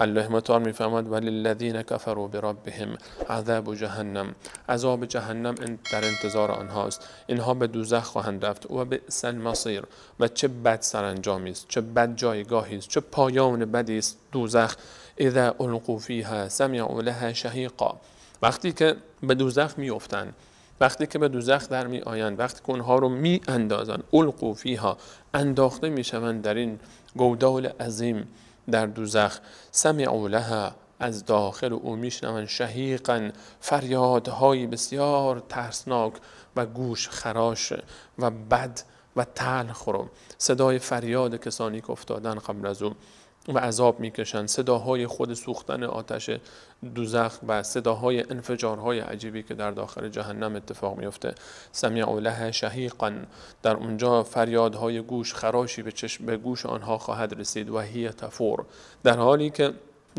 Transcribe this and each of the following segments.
الله متعال میفرماد وللذین کفروا بربهم عذاب جهنم، عذاب جهنم در انتظار آنهاست، اینها به دوزخ خواهند رفت. و بئس المصیر، و چه بد سرانجامی است، چه بد جایگاهی است، چه پایان بدی است دوزخ. اذا القوا فیها سمعوا لها شهیقا، وقتی که به دوزخ میافتند، وقتی که به دوزخ در می آیند، وقتی که اونها رو می اندازند، القوا فیها، انداخته می شوند در این گودال عظیم در دوزخ، سمعوا لها، از داخل او میشنوند، شهیقا، فریادهای بسیار ترسناک و گوش خراش و بد و تلخ رو، صدای فریاد کسانی که افتادن قبل از او و عذاب میکشند، صداهای خود سوختن آتش دوزخ و صداهای انفجارهای عجیبی که در داخل جهنم اتفاق میفته. سمعوا لها شهیقا، در اونجا فریادهای گوش خراشی به چشم به گوش آنها خواهد رسید. و هی تفور، در حالی که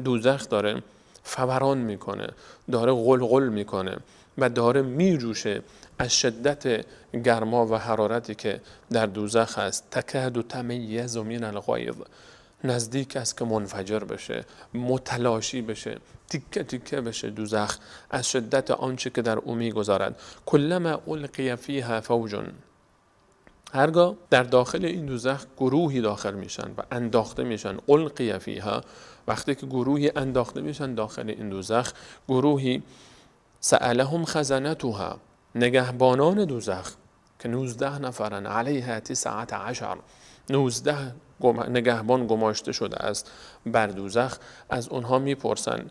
دوزخ داره فوران میکنه، داره غلغل میکنه و داره میجوشه از شدت گرما و حرارتی که در دوزخ هست. تکاد تمیز من الغیظ، نزدیک است که منفجر بشه، متلاشی بشه، تیکه تیکه بشه دوزخ از شدت آنچه که در او میگذارد. کلما القی فیها فوج، هرگاه در داخل این دوزخ گروهی داخل میشن و انداخته میشن، القی فیها، وقتی که گروهی انداخته میشن داخل این دوزخ، گروهی سألهم خزنتها، نگهبانان دوزخ که 19 نفرن، علیها 19، 19 نگهبان گماشته شده است بر دوزخ، از اونها میپرسن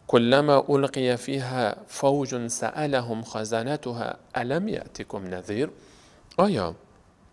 کلما القی فیها فوج سألهم خزنتها الم یأتکم نذیر، آیا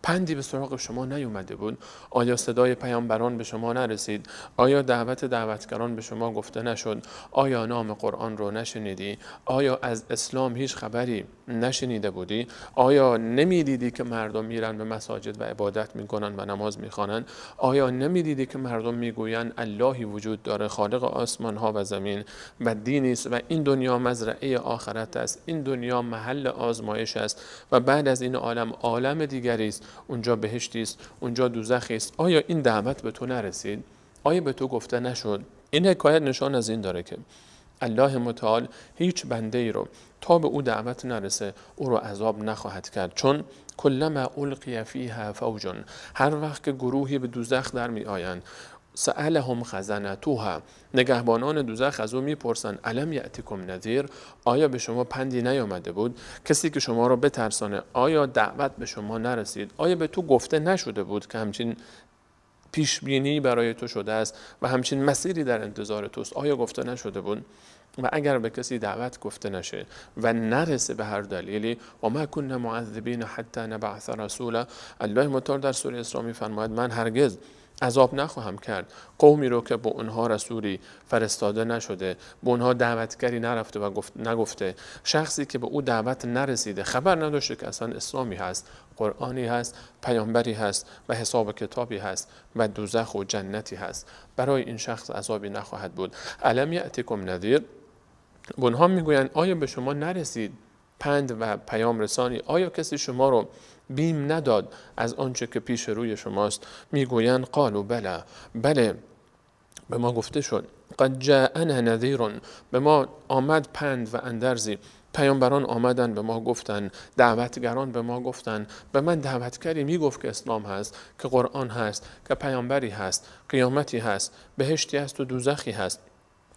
پندی به سراغ شما نیومده بود؟ آیا صدای پیامبران به شما نرسید؟ آیا دعوت دعوتگران به شما گفته نشد؟ آیا نام قرآن رو نشنیدی؟ آیا از اسلام هیچ خبری نشنیده بودی؟ آیا نمیدیدی که مردم میرن به مساجد و عبادت میکنن و نماز میخوانن؟ آیا نمیدیدی که مردم میگوین اللهی وجود داره، خالق آسمان ها و زمین و دینی است و این دنیا مزرعه آخرت است، این دنیا محل آزمایش است و بعد از این عالم عالم دیگری است، اونجا بهشتی است، اونجا دوزخی است. آیا این دعوت به تو نرسید؟ آیا به تو گفته نشد؟ این حکایت نشان از این داره که الله متعال هیچ بنده ای رو تا به او دعوت نرسه او رو عذاب نخواهد کرد، چون کلما القی فیها فوج، هر وقت که گروهی به دوزخ در می آیند، سألهم خزنتها، نگهبانان دوزخ از او میپرسند الم یأتکم نذیر، آیا به شما پندی نیامده بود؟ کسی که شما رو بترسانه، آیا دعوت به شما نرسید؟ آیا به تو گفته نشده بود که همچین پیش بینی برای تو شده است و همچین مسیری در انتظار توست؟ آیا گفته نشده بود؟ و اگر به کسی دعوت گفته نشه و نرسه به هر دلیلی، و ما كنا معذبین حتی نبعث رسولا، الله متعال در سوره اسراء می‌فرماید من هرگز عذاب نخواهم کرد قومی رو که با اونها رسولی فرستاده نشده، به اونها دعوتگری نرفته و نگفته، شخصی که به او دعوت نرسیده، خبر نداشته که اصلا اسلامی هست، قرآنی هست، پیامبری هست و حساب کتابی هست و دوزخ و جنتی هست، برای این شخص عذابی نخواهد بود. الم یأتکم نذیر، به اونها میگویند آیا به شما نرسید پند و پیام رسانی؟ آیا کسی شما رو بیم نداد از آنچه که پیش روی شماست؟ میگویند قالوا بله، بله به ما گفته شد، قد جاءنا نذیر، به ما آمد پند و اندرزی، پیامبران آمدن به ما گفتن، دعوتگران به ما گفتن، به من دعوتگری میگفت که اسلام هست، که قرآن هست، که پیامبری هست، قیامتی هست، بهشتی هست و دوزخی هست.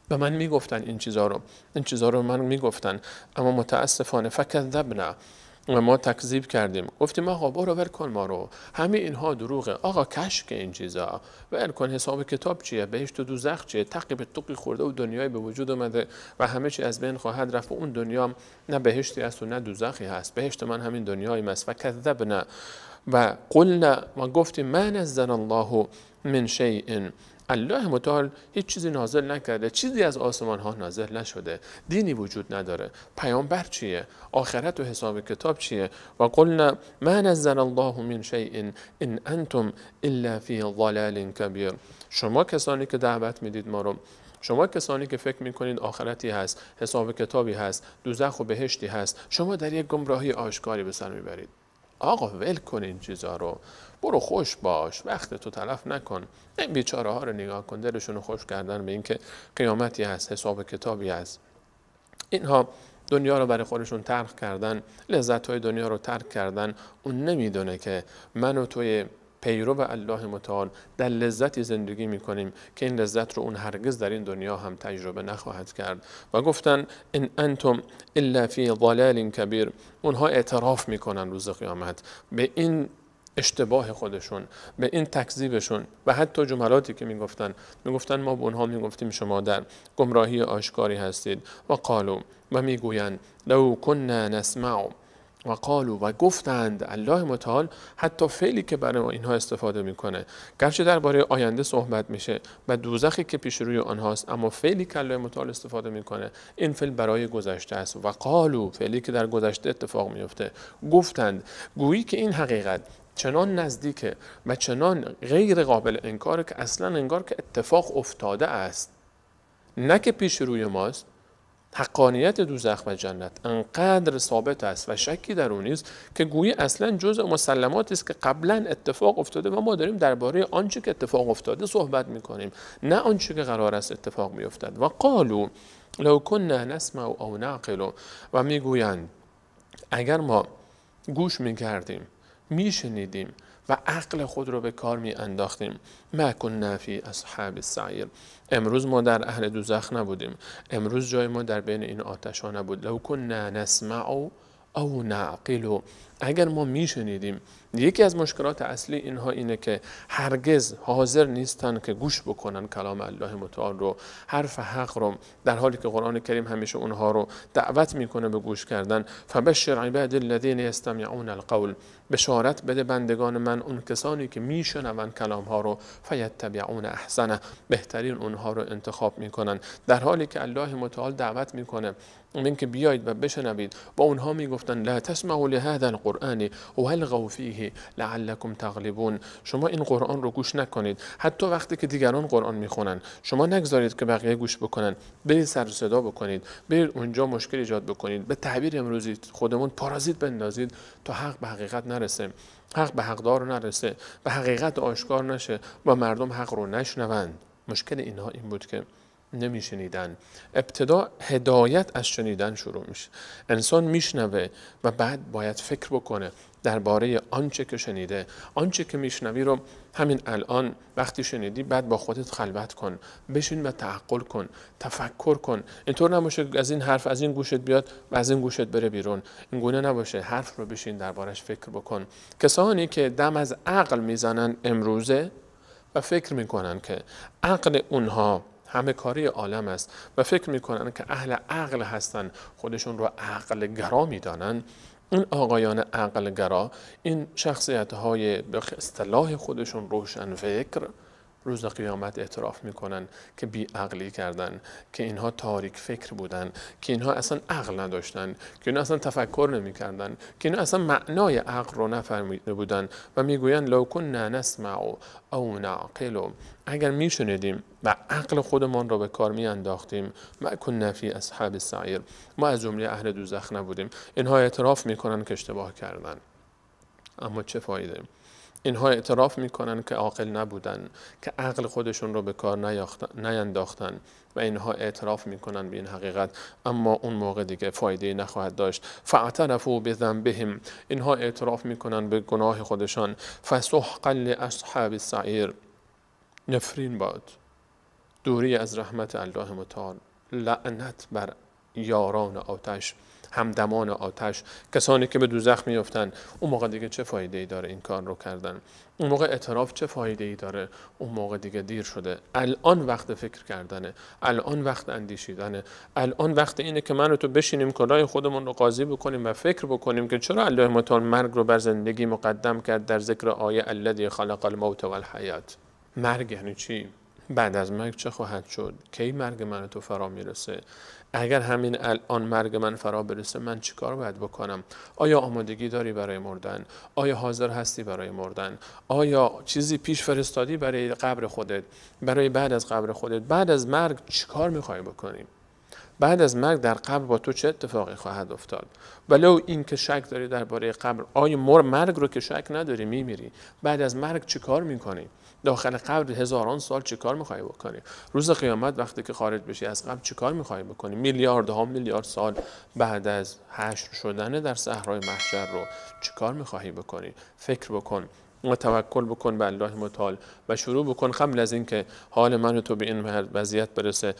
به من میگفتن این چیزا رو، این چیزا رو من میگفتن، اما متاسفانه فکذبنا، و ما تکذیب کردیم، گفتیم آقا برو ول کن ما رو، همه اینها دروغه، آقا کشک این چیزا، ول کن، حساب کتاب چیه، بهشت و دوزخ چیه، تقی به توقی خورده و دنیای به وجود اومده و همه چی از بین خواهد رفت و اون دنیا نه بهشتی است و نه دوزخی هست، بهشت من همین دنیای است. فکذبنا و قلنا، و گفتیم ما نزل الله من شیء، الله متعال هیچ چیزی نازل نکرده، چیزی از آسمان ها نازل نشده، دینی وجود نداره، پیامبر چیه، آخرت و حساب کتاب چیه. و قلنا ما نزل الله من شیء ان انتم الا فی ضلال کبیر، شما کسانی که دعوت میدید ما رو، شما کسانی که فکر میکنید آخرتی هست، حساب کتابی هست، دوزخ و بهشتی هست، شما در یک گمراهی آشکاری به سر میبرید. آقا ول کن این چیزا رو، برو خوش باش، وقت تو تلف نکن. این بیچاره ها رو نگاه کن، دلشون رو خوش کردن به اینکه قیامتی هست، حساب کتابی هست. اینها دنیا رو برای خودشون ترک کردن، لذت های دنیا رو ترک کردن. اون نمیدونه که من و توی پیرو الله متعال در لذتی زندگی میکنیم که این لذت رو اون هرگز در این دنیا هم تجربه نخواهد کرد. و گفتن ان انتم الا فی ضلال کبیر. اونها اعتراف میکنن روز قیامت به این اشتباه خودشون، به این تکذیبشون و حتی جملاتی که میگفتن ما به اونها میگفتیم شما در گمراهی آشکاری هستید. و قالو، و میگویند لو كنا نسمع، و قالو، و گفتند. الله متعال حتی فعلی که برای اینها استفاده میکنه، گرچه درباره آینده صحبت میشه و دوزخی که پیش روی آنهاست، اما فعلی که الله متعال استفاده میکنه این فعل برای گذشته است. و قالو، فعلی که در گذشته اتفاق میفته، گفتند، گویی که این حقیقت چنان نزدیکه و چنان غیر قابل انکاره که اصلا انگار که اتفاق افتاده است، نه که پیش روی ماست. حقانیت دوزخ و جنت انقدر ثابت است و شکی در اون نیست که گویی اصلا جزء مسلمات است که قبلا اتفاق افتاده و ما داریم درباره آنچه که اتفاق افتاده صحبت میکنیم، نه آنچه که قرار است اتفاق بیفتد. و قالو لو كنا نسمع او نعقل، و میگویند اگر ما گوش میکردیم، میشنیدیم و عقل خود رو به کار می انداختیم، ما كنا فی اصحاب السعیر، امروز ما در اهل دوزخ نبودیم، امروز جای ما در بین این آتش ها نبود. لو كنا نسمع او نعقل، اگر ما میشنیدیم. یکی از مشکلات اصلی اینها اینه که هرگز حاضر نیستن که گوش بکنن کلام الله متعال رو، حرف حق رو، در حالی که قرآن کریم همیشه اونها رو دعوت میکنه به گوش کردن. فبشر عباد الذین یستمعون القول، بشارت بده بندگان من اون کسانی که میشنون کلام ها رو، فیتبعون احسنه، بهترین اونها رو انتخاب میکنن. در حالی که الله متعال دعوت میکنه این که بیایید و بشنوید، و اونها میگفتن لا تسمعوا لهذا القرآن والغوا فیه لعلکم تغلبون، شما این قرآن رو گوش نکنید، حتی وقتی که دیگران قرآن میخونن شما نگذارید که بقیه گوش بکنن، برید سر و صدا بکنید، برید اونجا مشکل ایجاد بکنید، به تعبیر امروزی خودمون پارازیت بندازید تا حق به حقیقت نرسه، حق به حقدار نرسه، به حقیقت آشکار نشه و مردم حق رو نشنوند. مشکل اینها این بود که نمیشنیدن. ابتدا هدایت از شنیدن شروع میشه. انسان میشنوه و بعد باید فکر بکنه درباره آنچه که شنیده. آنچه که میشنوی رو همین الان وقتی شنیدی بعد با خودت خلوت کن، بشین و تعقل کن، تفکر کن. اینطور نباشه از این حرف از این گوشت بیاد و از این گوشت بره بیرون، این گونه نباشه. حرف رو بشین دربارش فکر بکن. کسانی که دم از عقل میزنن امروزه و فکر میکنن که عقل اونها همه کاری عالم است و فکر میکنن که اهل عقل هستن، خودشون رو عقل گرا میدانن، این آقایان عقل گرا، این شخصیت های به اصطلاح خودشون روشن فکر، روز قیامت اعتراف میکنن که بی عقلی کردن، که اینها تاریک فکر بودن، که اینها اصلا عقل نداشتن، که اینها اصلا تفکر نمیکردن، که اینها اصلا معنای عقل رو نفهمیده بودن و میگوین لو كنا نسمع او نعقل، اگر میشنیدیم و عقل خودمان رو به کار میانداختیم، ما كنا فی اصحاب السعیر، ما از جمله اهل دوزخ نبودیم. اینها اعتراف میکنن که اشتباه کردن، اما چه فایده؟ اینها اعتراف میکنن که عاقل نبودن، که عقل خودشون رو به کار نینداختن و اینها اعتراف میکنن به این حقیقت، اما اون موقع دیگه فایده نخواهد داشت. فاعترفوا بذنبهم، اینها اعتراف میکنن به گناه خودشان. فسحقا لاصحاب السعیر، نفرین باد، دوری از رحمت الله متعال، لعنت بر یاران آتش، همدمان آتش، کسانی که به دوزخ میافتند. اون موقع دیگه چه فایده ای داره این کار رو کردن؟ اون موقع اعتراف چه فایده ای داره؟ اون موقع دیگه دیر شده. الان وقت فکر کردنه، الان وقت اندیشیدنه، الان وقت اینه که من و تو بشینیم کلاه خودمون رو قاضی بکنیم و فکر بکنیم که چرا الله متعال مرگ رو بر زندگی مقدم کرد در ذکر آیه الذی خلق الموت والحیات. مرگ یعنی چی؟ بعد از مرگ چه خواهد شد؟ کی مرگ من تو فرا میرسه؟ اگر همین الان مرگ من فرا برسه من چیکار باید بکنم؟ آیا آمادگی داری برای مردن؟ آیا حاضر هستی برای مردن؟ آیا چیزی پیش فرستادی برای قبر خودت، برای بعد از قبر خودت؟ بعد از مرگ چیکار میخوای بکنی؟ بعد از مرگ در قبر با تو چه اتفاقی خواهد افتاد؟ ولو این که شک داری درباره قبر، آیا مرگ رو که شک نداری میمیری، بعد از مرگ چه کار میکنی؟ داخل قبر هزاران سال چه کار میخوای بکنی؟ روز قیامت وقتی که خارج بشی از قبر چه کار میخوای بکنی؟ میلیاردها میلیارد سال بعد از حشر شدن در صحرای محشر رو چه کار میخواهی بکنی؟ فکر بکن و توکل بکن به الله متعال و شروع بکن قبل از اینکه حال من و تو به این وضعیت برسه.